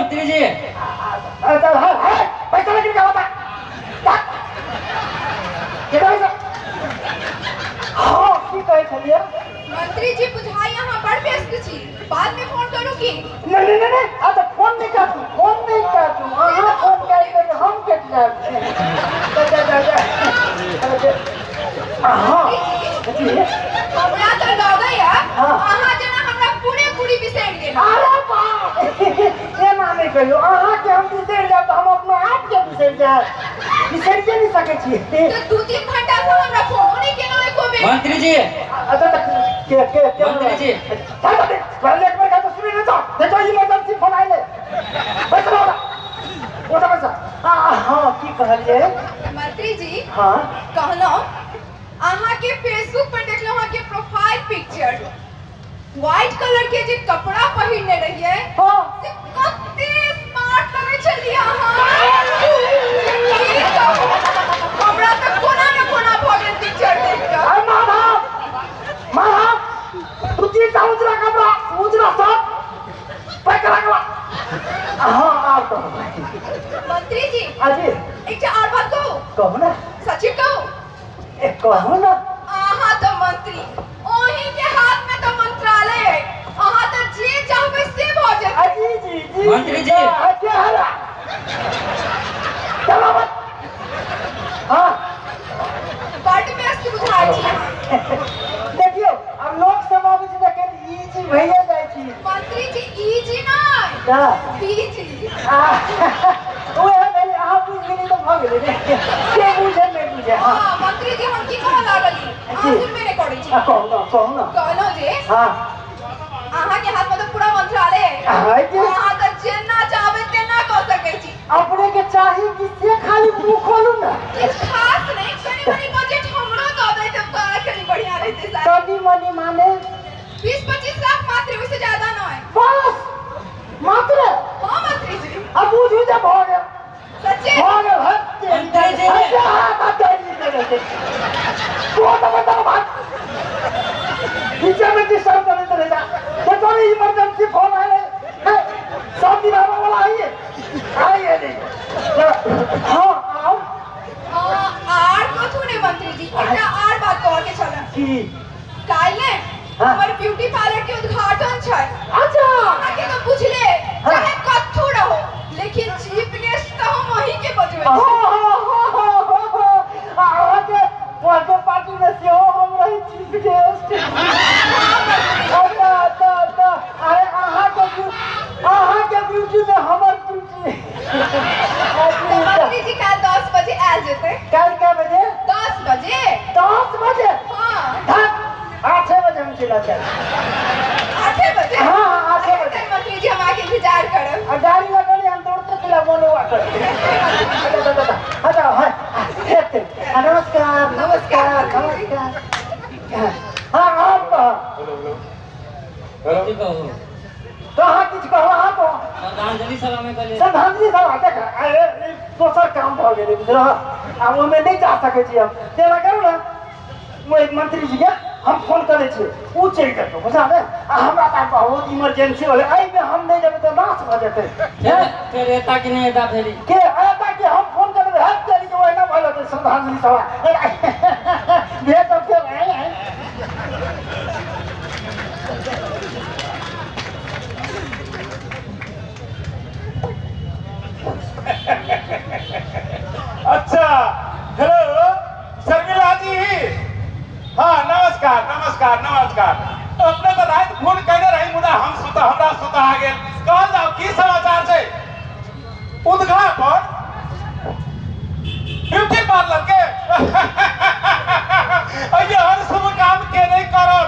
मंत्री जी अच्छा हां पैसा लेकिन क्या होता के पैसा हां की कहै छलियै मंत्री जी बुझाई अहाँ बड़ व्यस्त छी बाद में फोन करू की नहीं नहीं नहीं आ तो फोन नहीं काटू फोन नहीं काटू अहाँ फोन काटि के हम कटि जायब जा जा जा हां जी हमरा तो लगैया अहाँ जेना हमरा पूरे पूरी बिसरि गेल अरे बाप एना नहि कहियौ अहाँ के हम बिसरि जायब तऽ हम अपना आप के बिसरि जायब बिसरिए नहि सकै छी तऽ 2-3 घंटा से हमरा फोनो नहि केलहुँ एको बेर मंत्री जी अच्छा तऽ के के के मंत्री जी पहले एक बार का तो सुनी नहीं था देखो इमरजेंसी फोन आइले पैसा वाला ओटा पैसा हां की कहलियै मंत्री जी हां कहलहुँ अहाँ के फेसबुक पर देखलहुँ अहाँ के प्रोफाइल पिक्चर व्हाइट कलर के जे कपड़ा पहिरने रहियै हां से कते स्मार्ट लगै छलियै अहाँ हमरा तऽ कोना ने कोना भऽ गेल पिक्चर देख कऽ अरे माधव माधव तू तीनटा उजरा कपड़ा उजरा शर्ट पैक करा हां आब कहू मंत्री जी अजी एकटा आर बात कहू कहू ना सच्ची कहू ए कहू ना अहाँ तऽ मंत्री ओही के हाथ में तऽ मंत्रालय है अहाँ तऽ जे चाहबै से भऽ जेतै अजी जी जी मंत्री जी के हला चलो मत हां बड व्यस्त बुझाइ छी अहाँ देखियौ अब लोक सब आबै छै तऽ इजी भइए जाइ छी मंत्री जी इजी नहि का बीजी आ ओहे भेलै अहाँ बुझि गेलियै तऽ भऽ गेलै ने के बुझे नहि बुझे हां हां मंत्री जी हम की कहऽ लागली अहाँ सुनबे नहि करै छी कहू ना कहू ना कहलहुँ जे हां अहाँ के हाथ में तऽ पूरा मंत्रालय है है कि अहाँ तऽ जेना चाहबै तेना कऽ सकै छी अपने के चाही कि से खाली मुंह खोलू ना किछु खास नहि कनि मनि बजट हमरो दऽ दैत तऽ कनि बढ़िया रहितै साहब कनि मनि माने 20-25 लाख मात्र ओहिसँ ज्यादा नहि बस मात्र हां मंत्री जी अब बुझू जे भऽ गेल सच्चे भऽ गेल हट मंत्री जी पीछे में डिस्टर्ब करे चले जा देखो रे इमरजेंसी फोन आए है सब दिन आवे वाला आइए आइए नहीं हां आओ आर कथू ने मंत्री जी एकटा आर बात कहऽ के छल की काल्हि ने हमर ब्यूटी पार्लर के उद्घाटन छै अच्छा अहाँ के तऽ बुझले चाहे कथू रहो लेकिन चीफ गेस्ट तऽ हम वही के बजबै हो हो हो हो अहाँ के बर्थडे पार्टी में सेहो हम रही चीफ गेस्ट अच्छा अच्छा अच्छा अरे अहाँ के ब्यूटी में हमर ब्यूटी मंत्री जी काल्हि 10 बजे आयल जेतै काल्हि कै बजे 10 बजे 10 बजे हां 8 बजे हम चला जाए 8 बजे हां हां 8 बजे मंत्री जी हम आके इंतजार करब आ गाड़ी लगल हम दौड़ते चला मोनो कर अच्छा अच्छा हां हेते नमस्कार नमस्कार नमस्कार हां आप कहो हेलो हेलो की कहू तो अहाँ किछु कहू अहाँ कहू श्रद्धांजलि सभा में कहलियै श्रद्धांजलि सभा देख अरे दोसर काम भऽ गेलै बुझलह आब ओहिमे नहि जा सकै छी हम तेना करू ने ओहि मंत्री जी के हम फोन करै छियै ओ चलि जेतौ बुझल ने आ हमरा तऽ बहुत इमरजेंसी होलै एहिमे हम नहि जेबै तऽ नाश भऽ जेतै फेर एता कि नहि एता फेरी के एता कि हम फोन करबै हट चलि के ओहिना भऽ जेतै श्रद्धांजलि सभा भेट फेर आइ आइ अच्छा हेलो शर्मिला जी हाँ नमस्कार नमस्कार नमस्कार अपने तो रात फोन कहने रही मुदा हम सुता हमरा सुता आ गेल कहल जाओ की समाचार छै उद्घाटन ब्यूटी पार्लर के यहन शुभ काम के नहीं करब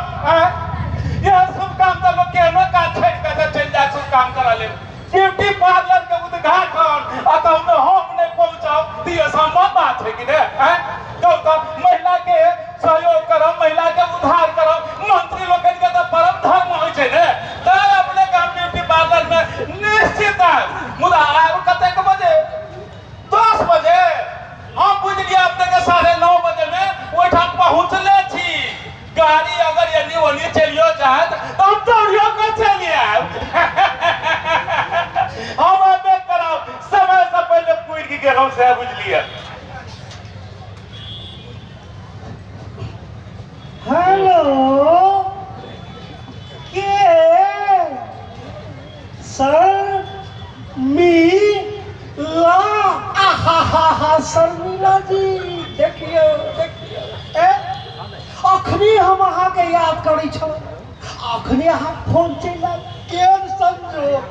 यहन शुभ काम तो लोग केहनो काज छोड़ि कऽ चलि जाए शुभ काम करऽ लेल ब्यूटी पार्लर के उद्घाटन आ तऽ हम नहीं पहुँचब तऽ ई असंभव बात छै कि ने कहू तऽ महिला के सहयोग करब महिला के उद्धार करब मंत्री लोकनि के तऽ परम धर्म होइ छै ने तऽ अपने के हम ब्यूटी पार्लर में निश्चित आयब मुदा आयब कतेक बजे 10 बजे हम बुझलियै अपने के 9:30 बजे में ओहिठाम पहुँचले छी गाड़ी अगर एनी ओनी चलियो जायत तऽ हम दौड़ियो कऽ चलि आयब हम सएह बुझलियै। हेलो के सर मी ला आहा हा हा शर्मिला जी देखियो देखियो ए अखनी हम अहाँके याद करै छलहुँ, अखनी अहाँ फोन चलि आयल, केहन संजोग।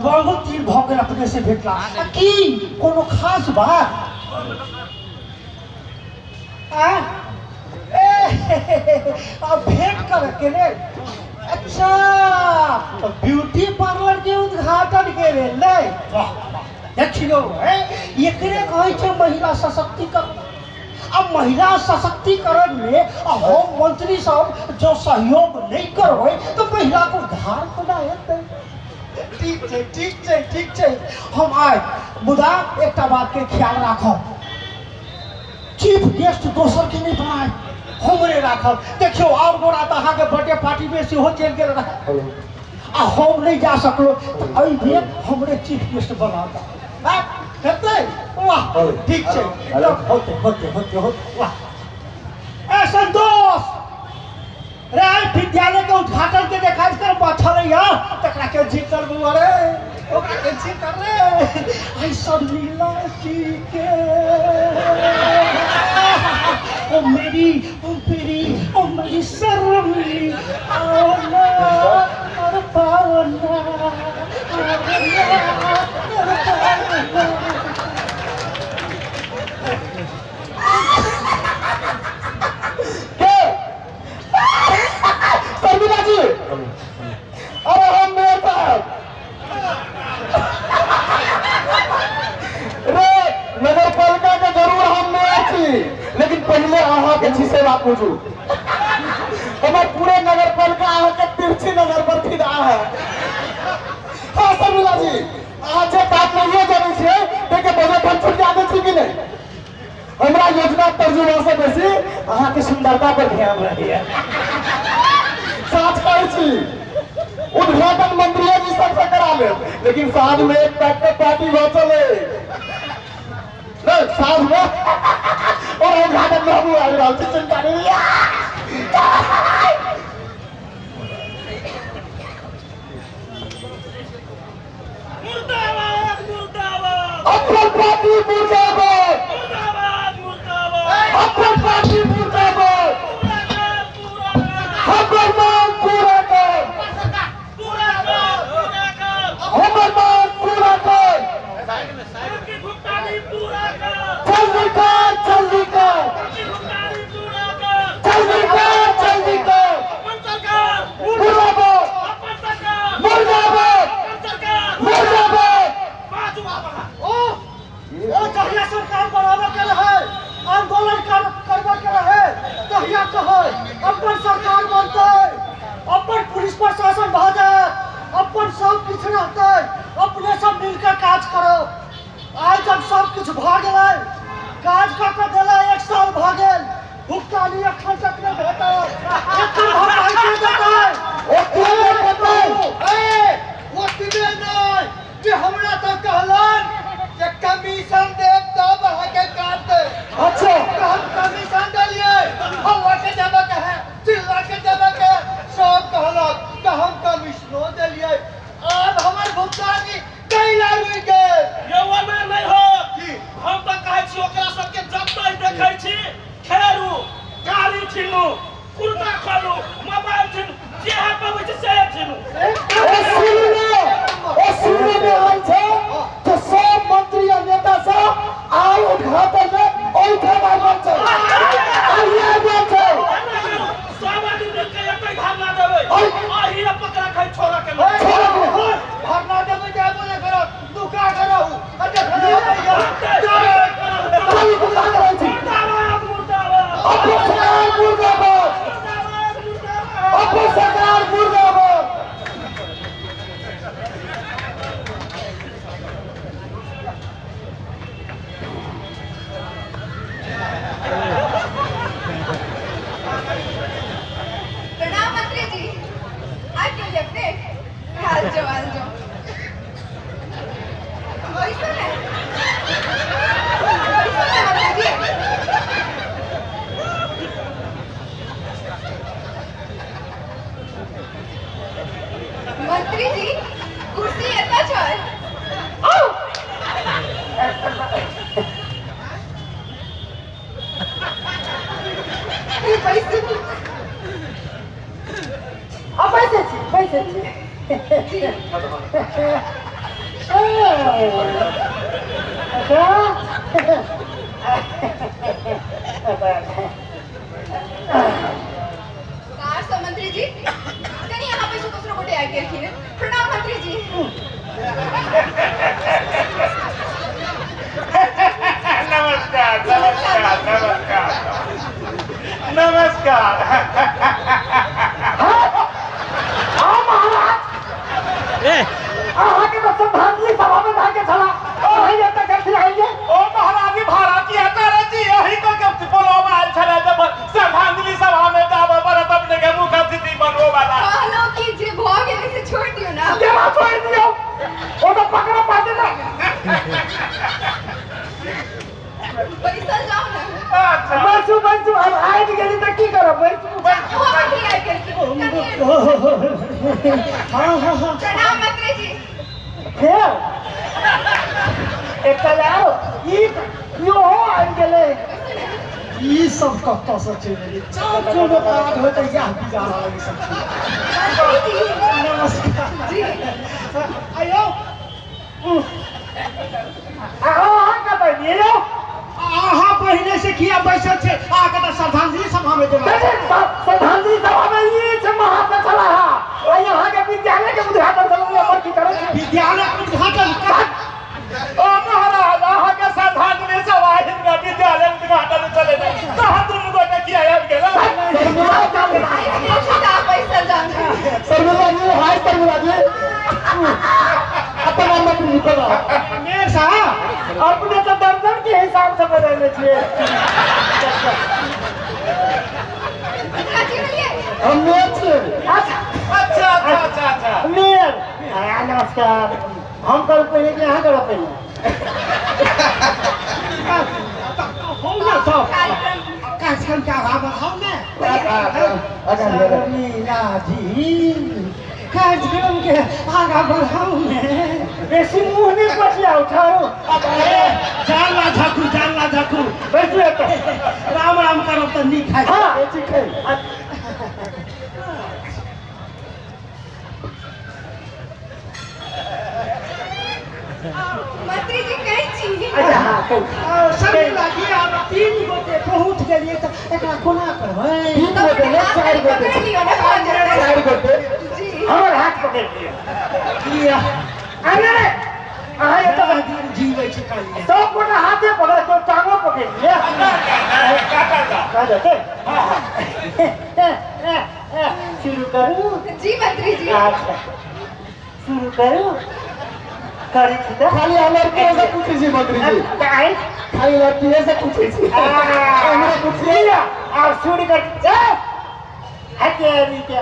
बहुत दिन भऽ गेल अपने से भेटला, की कोनो खास बात? आ भेंट करे के लेल? अच्छा ब्यूटी पार्लर के उद्घाटन के लेल नहीं? वाह वाह देखियो एकरे कहै छै महिला सशक्तिकरण। अब महिला सशक्तिकरण में हम मंत्री सब जो सहयोग नहीं करबै तो महिला को उद्धार कोना हेतै? ठीक छै ठीक छै ठीक छै हम आए, मुदा एकटा बात के ख्याल राखब, चीफ गेस्ट दोसर के नहीं बनाए, हमरे राखब। देखियो और गोरा तऽ अहाँके बर्थडे पार्टी में सेहो चलि गेल रहै आ हम नहीं जा सकलो, तऽ एहि बेर हमरे चीफ गेस्ट बना हेतै। वाह ठीक छै होते होते होते होते वाह। ए संतोष रे विद्यालय के उद्घाटन के जे कार्यक्रम छलैया तकरा के जीतल बउआ रे, ओकरा के जीतल रे आई शर्मिला जी के। ओ मेरी ओ मेरी ओ मेरी शर्मिला आओ ना और पाओ ना आओ ना और पाओ ना। के शर्मिला जी, अरे हम मेयर साहब रे नगर पालिका के जरूर हम मेयर छी, लेकिन पहले अहाँ के छी से बात पूछू। हमार पूरे नगर पालिका अहाँ के तिरछी नजर पर फिदा है। हाँ शर्मिला जी, अहाँ जे बात नहीं जानै छियै ताहिके बजट हम छुटिया दै छी कि नहीं? हमरा योजना तर्जुमा से बेसी अहाँ के सुंदरता पर ध्यान रहैया। साँच कहै छी उद्घाटन मंत्री जी सबसे करा लेब, लेकिन साँझ में एक पैक के पार्टी बचल है नहीं साँझ में और उद्घाटन में हमहूँ आबि रहल छी, चिंता नहीं। मुर्दाबाद मुर्दाबाद अपन पार्टी मुर्दाबाद, मुर्दाबाद मुर्दाबाद अपन पार्टी मुर्दाबाद, हमर मांग पूरा कर, पूरा कर पूरा कर हमर मांग पूरा कर, की भुगतानी पूरा कर, जल्दी कर जल्दी कर की भुगतानी पूरा कर, जल्दी कर जल्दी कर, अपन सरकार मुर्दाबाद अपन सरकार मुर्दाबाद अपन सरकार मुर्दाबाद। बाजू बाबा ओ जहिया सरकार बनाबऽ के रहै, आंदोलन करबऽ के रहै, तहिया कहै अपन सरकार बनतै, अपन पुलिस प्रशासन भऽ जायत, अपन सब किछु रहतै, अपने सब मिलकर काज करब। आइ जब सब किछु भऽ गेलै, काज कऽ कऽ देलै, एक साल भऽ गेल, भुगतानी एखन तक नहि भेटल, एखन भरपाई के देतै? ओतबे नहि जे हमरा तऽ कहलन जे कमीशन देब तब अहाँके काज देब। अच्छा तऽ हम कमीशन देलियै, हल्ला के देबऽ के है, चिल्ला के देबऽ के है, सब कहलक तऽ हम कमीशनो देलियै। आब हमर भुगतानी कैला रुकि गेल? यौ ओना नहि हो, हम तऽ कहै छी ओकरा सबके जतै देखै छी खेरू गाड़ी छीनू, कुर्ता खोलू, मोबाइल छीनू, जेहे पबै छी सेहे छीनू। ओ सुनू में आयल छै तो सब मंत्री आ नेता सब आइ उद्घाटन में ओहिठाम आबि छै, आइ आबि छै। सब आदमी मिलके एकै धरना देबै, अही पकड़ा खाइ छोड़ा के धरना देबै तऽ आबो नहि करब, नुका कऽ रहू आ जखन अबैया खाली गुस्सा करै छी। मुर्दाबाद मुर्दाबाद अपन सरकार मुर्दाबाद, मुर्दाबाद मुर्दाबाद अपन सरकार मुर्दाबाद। प्रणाम मंत्री जी, आबि गेलियै अपने? आयल जाओ आयल जाओ। बैसू ने। मंत्री जी कुर्सी एतऽ छै। आउ बैसू। आ बैसै छी बैसै छी। अच्छा कार सब मंत्री जी कनी यहाँ बैसू, दोसरो गोटे आबि गेलखिन। प्रणाम मंत्री जी। नमस्कार नमस्कार नमस्कार नमस्कार। हाँ महाराज, अहाँके तऽ श्रद्धांजलि सभा में जाके छला, अहीं एतऽ कथी आइए? ओ महाराज भाड़ा किया करै छी? अही को के बोलबा आयल छलै जब श्रद्धांजलि सभा में जाबऽ पड़त अपने के मुख्य अतिथि बनबो वाला। कहलहुँ कि जे भऽ गेलै से छोड़ि दियौ ने। केना छोड़ि दियौ? ओ तऽ पकड़ऽ पड़तै ने। बैसल जाउ ने। अच्छा बैसू बैसू, हम आबि गेली तऽ की करब? बैसू। ओ मंत्री आबि गेलखिन। कनी हाँ हाँ हाँ। प्रणाम मंत्री जी। फेर एकटा आरो ई इहो आबि गेलै। ई सब कतऽ से चलि एलै? जब कोनो काज होतै इएह बिगाड़ ई सब चीज। मंत्री जी। नमस्कार जी। आयो आ अहाँ कतऽ एलियै यौ? अहाँ पहिने से किया बैसल छै? अहाँके तऽ श्रद्धांजलि सभा में देबाक छै। श्रद्धांजलि सभा में ई छै महाशय छला हा, आ अहाँके विद्यालय के उद्घाटन छलै, पर की करै छी? विद्यालय उद्घाटन ओ महाराज अहाँके श्रद्धांजलि सभा हिनका विद्यालय उद्घाटन चले तहाँ दुनू गोटे किया आबि गेल? आबि गेलखिन तऽ आब बैसल जाउ ने। शर्मिला जी, हाय शर्मिला जी। अपन नाम निकल मेयर साहब अपने तऽ दर्जन के हिसाब से बदलने छियै। एकरा चिन्हलियै? हम मेयर छियै। अच्छा अच्छा अच्छा अच्छा अच्छा मेयर नमस्कार। हम करू पहिले कि अहाँ करब पहिले? हो ना तो कार्यक्रम कार्यक्रम के आगाँ बढ़ाओ ने। शर्मिला जी कार्यक्रम के आगाँ बढ़ाओ ने। बेसी मुँह नहि पछियाउ, ठहरू। अरे जानला झाकू जानला झाकू। बैसू एतऽ। राम राम करब तऽ नीक हैत। हाँ ठीक है। मंत्री जी कहै छी। अच्छा हाँ कहू। शर्मिला जी आब 3 गोटे पहुँच गेलियै तऽ एकरा कोना करबै? 3 गोटे नहि, 4 गोटे। पकड़ि लियौ ने, भऽ जेतै। 4 गोटे। जी। हमर हाथ पकड़ि लिअ। किया? अरे रे अहाँ एतऽ जीबै छै काल्हि। सब गोटा हाथे पकड़ के टांगो पकड़ि लिअ। काटल जाउ। कह देतै? शुरू करू? जी मंत्री जी। अच्छा शुरू करू? करै छी तऽ खाली लड़किए से पूछै छी मंत्री जी। आइ खाली लड़किए से पूछै छी। हमरा पूछिए आब शुरू कर। हथियारी के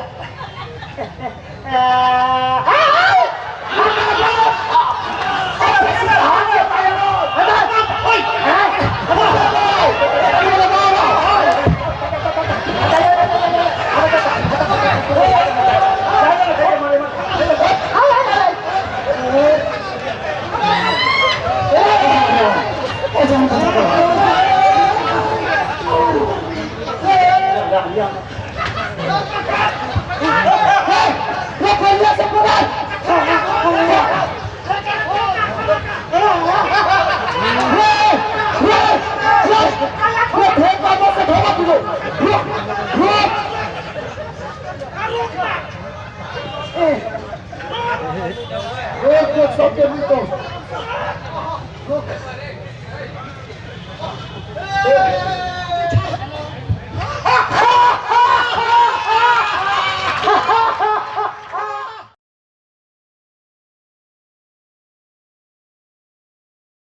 सबके मिलतो।